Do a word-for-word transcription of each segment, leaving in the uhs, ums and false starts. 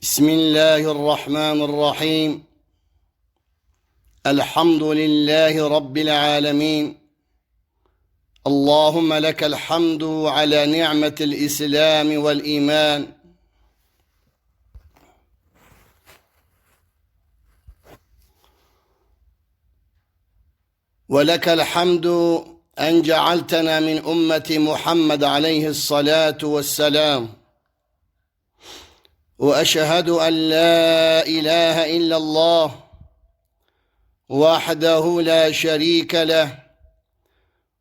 بسم الله الرحمن الرحيم. الحمد لله رب العالمين. اللهم لك الحمد على نعمة الإسلام والإيمان. ولك الحمد أن جعلتنا من أمة محمد عليه الصلاة والسلام. وأشهد أن لا إله إلا الله وحده لا شريك له،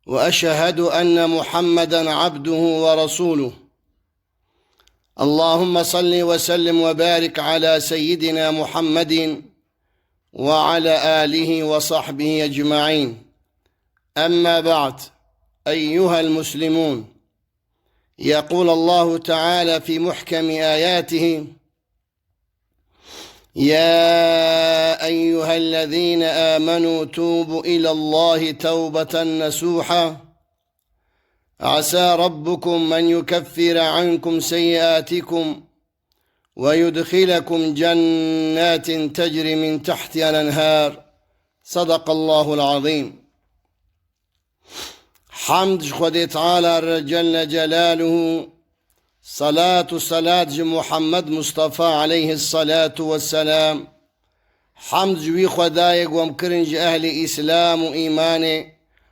وأشهد أن محمدا عبده ورسوله. اللهم صل وسلم وبارك على سيدنا محمد وعلى آله وصحبه أجمعين. أما بعد، أيها المسلمون، يقول الله تعالى في محكم آياته: يا أيها الذين آمنوا توبوا إلى الله توبة نصوحا، عسى ربكم أن يكفر عنكم سيئاتكم ويدخلكم جنات تجري من تحتها الأنهار. صدق الله العظيم. Hamd ji Xwedê Teala re Celle Celaluhu, salat û selat ji Muhammed Mustafa aleyhissalatu vesselam. Hamd ji wî Xwedayê ku em kirin ji ehlê Îslam û îmanê.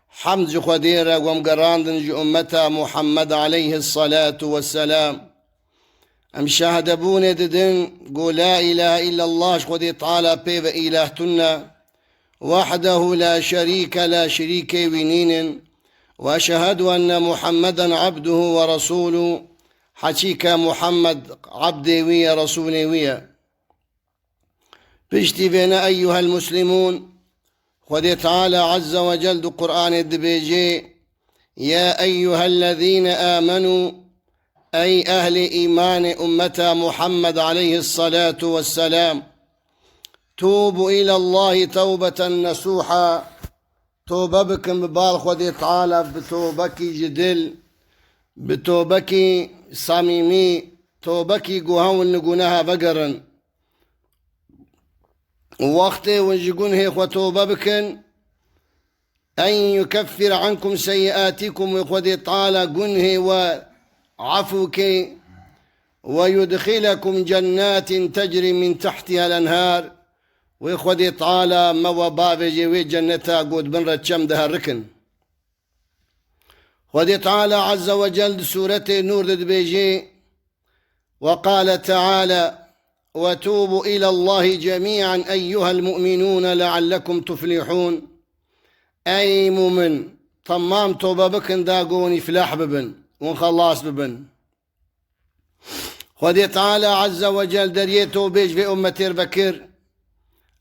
Hamd ji Xwedê re ku em gerandin ji ummeta Muhammed aleyhissalatu vesselam. Em şehadebûnê didin ku la ilahe illallah ji Xwedê Teala pê ve îlah tune, wahdehu la şerîke leh, şerîkê wî nînin, we eşhedu enne Muhammeden abduhu ve resûlû, heçîke Muhammed abdê wî ye, resûlê wî ye. Piştî vêne, eyyuhel muslimûn, Xwedê Teala Azze ve Cel di Qur'anê dibêje: Ya eyyuhellezîne âmenû, ey ehlê îmanê ummeta Muhammed aleyhissalatu vesselam, tûbû îlallahî tewbeten nesûha, tobe bikin bi bal Xwedê Teala, bi tobekî ji dil, bi tobekî samîmî, tobekî ku hewn li guneha vegerin. Wextê hûn ji gunhê xwe tobe bikin, en yukeffir ankum seyyiatikum, wê Xwedê Teala gunhê we efû ke, ve yudxilekum cennatin tecri min tahtiha el-enhar, wê Xwedê Teala me we bavêje wê cenneta ku di bin re çem diherikin. Xwedê Teala Azze ve Cel di Sûretê Nûr de dibêje: Ve qale Teala: Ve tûbû îlallahî cemî'en eyyuhel mu'minûne leallekum tuflihûn. Ey mumin, temam tobe bikin da ku hûn îflah bibin, hûn xelas bibin. Xwedê Teala Azze ve Cel deriyê tobê ji vê ummetê re vekir.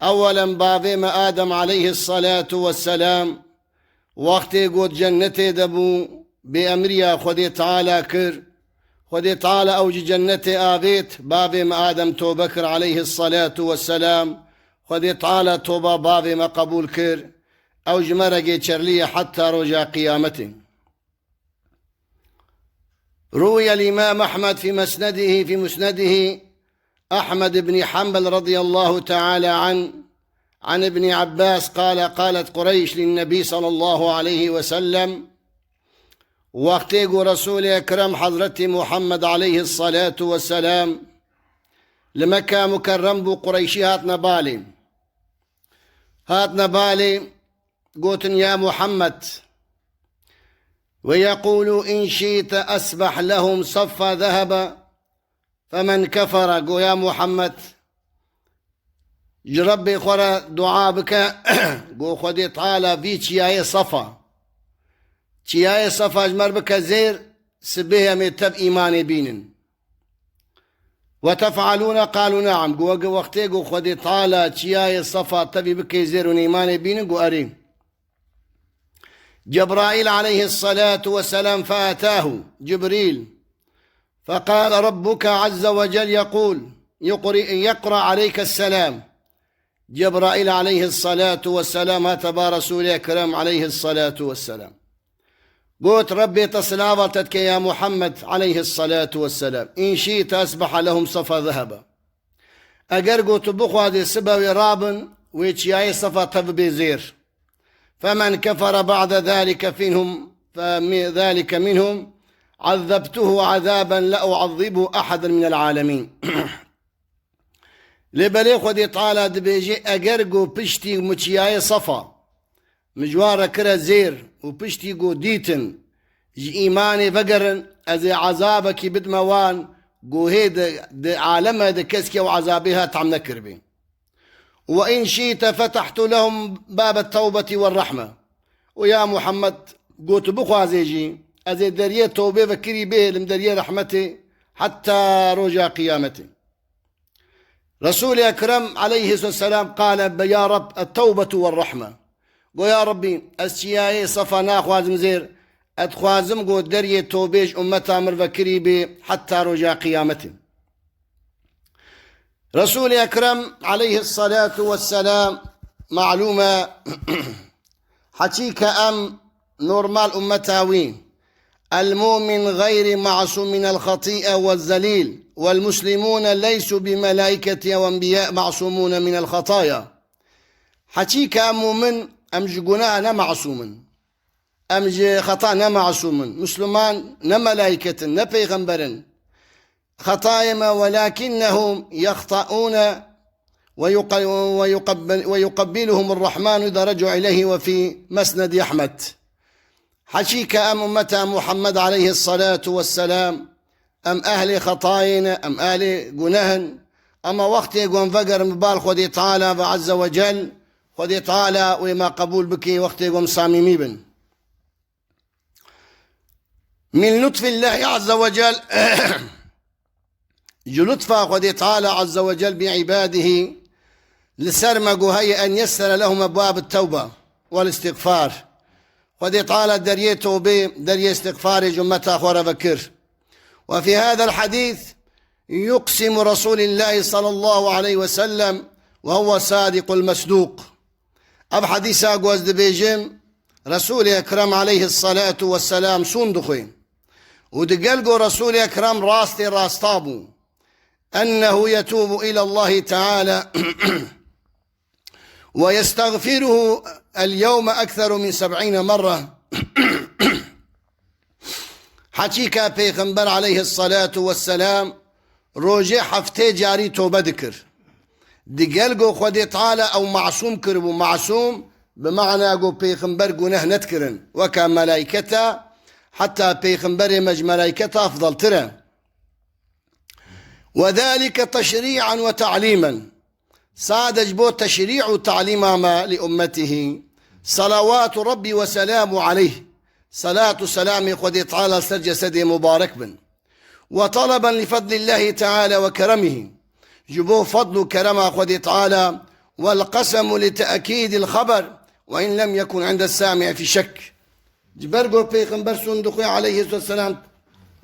Ewelen bavê me Adem aleyhissalatu vesselam, wextê ku di cennetê de bû, bêemriya Xwedê Teala kir. Xwedê Teala ew ji cennetê avêt, bavê me Adem tobe kir aleyhissalatu vesselam. Xwedê Teala toba bavê me qebûl kir. Ew ji me re gêçerlî ye heta roja qiyametê. روي الإمام أحمد في مسنده، في مسنده أحمد بن حنبل رضي الله تعالى عنه، عن ابن عباس قال: قالت قريش للنبي صلى الله عليه وسلم. Wextê ku Resûlê Ekrem Hezretî Muhammed aleyhissalatu vesselam li Mekka Mukerrem bû, Qureyşî hatine balê. Hatine balê, gotin: Ya Muhammed, ve yekûlû in şîte esbeh lehum saffa zehebe, femen kefere, go ya Muhammed, ji Rebbê xwe re dua bike, go Xwedê Teala vî çiyayê Safa, çiyayê Safa ji me re bike zêr, sibê em ê tev îmanê bînin. Ve tef'alûne? Qalû ne'am. Got, weke wextê ku Xwedê Teala çiyayê Sefa tevî bike zêr û nîmanê bînin, got, erê. Cebraîl aleyhissalatu vesselam fe'etâhu, Cibrîl. Feqale Rabbuke azze ve cel yekûl, yuqri-, yeqra aleyke selam. Cebraîl aleyhissalatu vesselam hate ba Resûlê Ekrem aleyhissalatu vesselam. Got, Rebbê te silava te dike ya Muhammed aleyhissalatu vesselam. In şîte esbeha lehum safa zehebe. Eger ku tu bixwazê sibe wê rabin, wê çiyayê Sefa te bibê zêr. فمن كفر بعد ذلك منهم، فم-، ذلك منهم، عذبته عذابا لا أعذبه أحدا من العالمين. Lê belê Xwedê Teala dibêje, eger ku piştî min çiyayê Sefa min ji wan re kire zêr û piştî ku dîtin ji îmanê vegerin, ez ê ezabekî bidime wan ku hê di, di aleme de keskî ew ezabê ha tam nekiribê. وإن شئت فتحت لهم باب التوبة والرحمة. û ya Muhammed, got, bixwazê jî, ez ê deriyê tewbê vekirî bihêlim deriyê rehmetê heta roja qiyametê. Resûlê Ekrem aleyhisselam qale be, ya Reb, et-tewbetu ve rahme. Go, ya Rebbî, ez çiyayê Sefa naxwazim zêr, ez dixwazim go deriyê tewbê ji ummeta mir vekirî bê heta roja qiyametê. Resûlê Ekrem aleyhissalatu vesselam, malûm e, heçî ke em normal ummeta wî, المؤمن غير معصوم من الخطيئة والذليل، والمسلمون ليسوا بملائكة وأنبياء معصومون من الخطايا. Heçî ke em mûmin, em ji gunah ne masûm in. Em ji xeta ne masûm in. Misliman ne melaîket in, ne pêxember in. Xetayê me, ولكنهم يخطئون ويق-، ويقبل-، ويقبلهم الرحمن إذا رجعوا إليه وفي مسند أحمد. Heçî ke em ummeta Muhammed aleyhissalatu vesselam, em ehlê xetayê ne, em ehlê guneh in, ama wextê ku em vegerin bi bal Xwedê Teala ve Azze ve Cel, Xwedê Teala wê me qebûl bike, wextê ku em samîmî bin. من لطف الله عز وجل، ji lutfa Xwedê Teala Azze ve Cel bi ibadihî, li ser me ku heye, أن يسر لهم أبواب التوبة والاستغفار. Xwedê Teala deriyê tewbê, deriyê îstixfarê ji ummeta xwe re vekir. وفي هذا الحديث يقسم رسول الله صلى الله عليه وسلم وهو الصادق المصدوق. Ev hedîsa ku ez dibêjim, Resûlê Ekrem aleyhissalatu vesselam sûn dixwe. Û digel ku Resûlê Ekrem rastê rasta bû. أنه يتوب إلى الله تعالى ويستغفره اليوم أكثر من سبعين مرة. Heçî ke Pêxember aleyhissalatu vesselam rojê heftê carî tobe dikir. Digel ku Xwedê Teala ew masûm kiribû, masûm bi mana ku Pêxember guneh nedikirin. Weke melaîketa, heta Pêxemberê me ji melaîketa efdaltir e. وذلك تشريعا وتعليما. Sade ji bo teşrî û talîma me li ummetihi, salawatu Rabbi ve selamu aleyh, salat û selamê Xwedê Teala ser cesedê mubarek bin. Ve taleben li fedlillahi teala ve keremihi, ji bo fedl û kerema Xwedê Teala, vel qesemu li te'kîdil xeber, ve in lem yekun indes sami'i fi şek. Ji ber ku Pêxember sûn dixwe aleyhisselam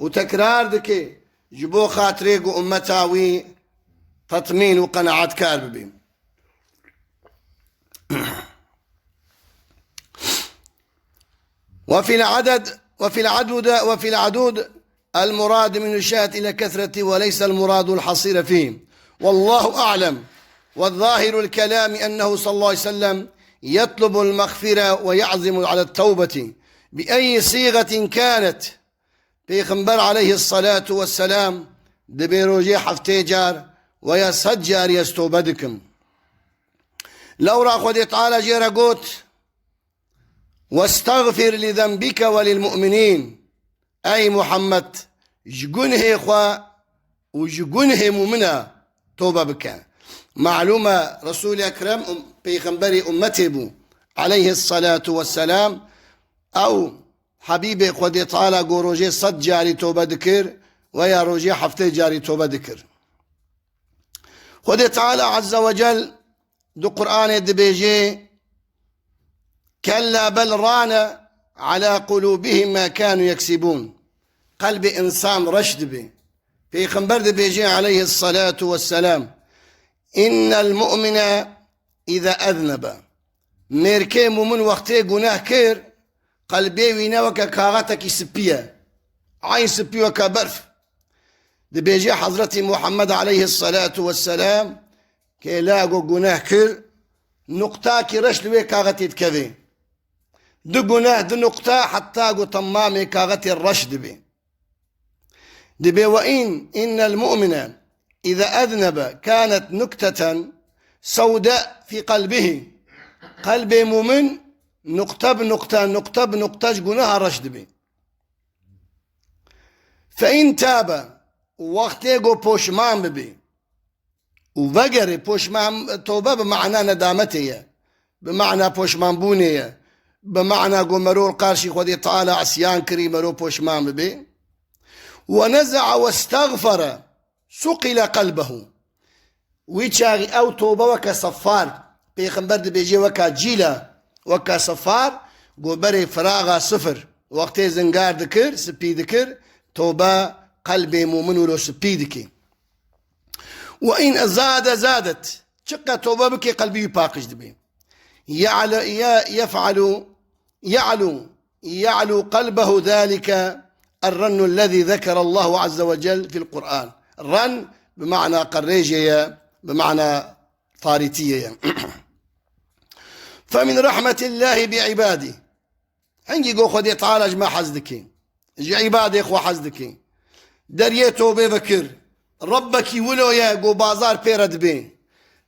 û tekrar dike, ji bo xatirê ku ummeta wî tetmîn û qenaetkar bibe. وفي العدد، وفي العدود، وفي العدود المراد من الشاة إلى كثرة وليس المراد الحصير فيه. والله أعلم. والظاهر الكلام أنه صلى الله عليه وسلم يطلب المغفرة ويعزم على التوبة بأي صيغة كانت. Pêxember aleyhissalatu vesselam dibê rojê heftê car veya sed carî ez tobe dikim. Lewra Xwedê Teala jê re got, "Westagfir li zenbike ve lil mu'minîn." Ey Muhammed, ji gunhê xwe û ji gunhê mûmina tobe bike. Malûm e, Resûlê Ekrem um-, pêxemberê ummetê bû, aleyhissalatu vesselam. Ew Habîbê Xwedê Teala ku rojê sed carî tobe dikir, veya rojê heftê carî tobe dikir. Xwedê Teala Azze ve Cel di Qur'anê dibêje, "Kella bel rane ala qulubihim ma kanu yeksibun." Qelbê insan reş dibe. Pêxember dibêje aleyhissalatu vesselam, "Innel mu'mine iza eznebe." Mêrkê mûmin wextê guneh kir, qelbê wî ne weke kaxetekî spî ye. Eyn spî weke berf. Dibêje Hezretî Muhammed aleyhissalatu vesselam, Kêla ku guneh kir, nuqtakî reş li wê kaxetê dikeve. Du guneh, du nuqta, heta ku temamê kaxetê reş dibe. Dibê: "Ve in, innel mu'mine iza eznebe kanet nukteten sewda fi kalbihi." Qelbê mumin nuqte bi nuqte, nuqte bi nuqte ji guneha reş dibe. "Fe in tabe", wextê ku poşman bibe û vegere, poşman, tobe bi mana nedametê ye, bi mana poşmanbûnê ye, bi mana ku mero li qarşî Xwedê Teala isyan kirî, mero poşman bibe. "Ve neza'a ve stagfere, suqile kalbehu." Wî çaxî ew tobe weke sefar, Pêxember dibêje weka cîle, weka sefar, ku berê firaxa sifir, wextê zingar dikir, spî dikir, tobe qelbê mumin wilo spî dike. "Ve in zade zadet." Çiqe tobe bike, qelbî wî paqij dibe. "Ya'le-, ye-, yef'alu, ya'lu, ya'lu kalbehu zalike errennu lezî zekerallahu azze ve cel fil Kur'an." Ren bi mana qerrêjê ye, bi mana tarîtiyê ye. "Fe min rahmetillahi bi ibadî." Hingî ku Xwedê Teala ji me hez dike, ji îbadê xwe hez dike. Deriyê tobê vekir. Rebbekî wilo ye ku bazar pê re dibe.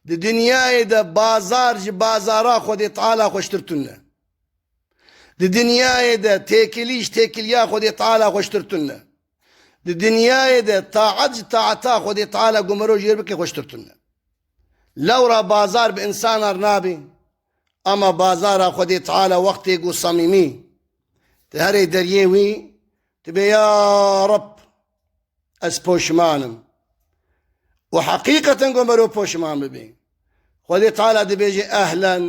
Di dinyayê de bazar ji bazara Xwedê Teala xweştir tune. Di dinyayê de têkilî ji têkiliya Xwedê Teala xweştir tune. Di dinyayê de taet ji taeta Xwedê Teala ku mero jêr bike xweştir tune. Lewra bazar bi insana re nabe. Ama bazara Xwedê Teala wextê ku samîmî, tu herê deriyê wî, tu bê: "Ya Reb, ez poşman im." Û heqîqeten ku mero poşman bibe. Xwedê Teala dibêje: "Ehlen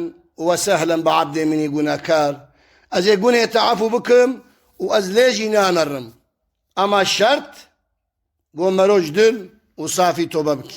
ve sehlen bi abdê minî gunehkar. Ez ê gunê te efû bikim û ez lê jî nanerim." Ama şert, ku mero ji dil û safî tobe bike.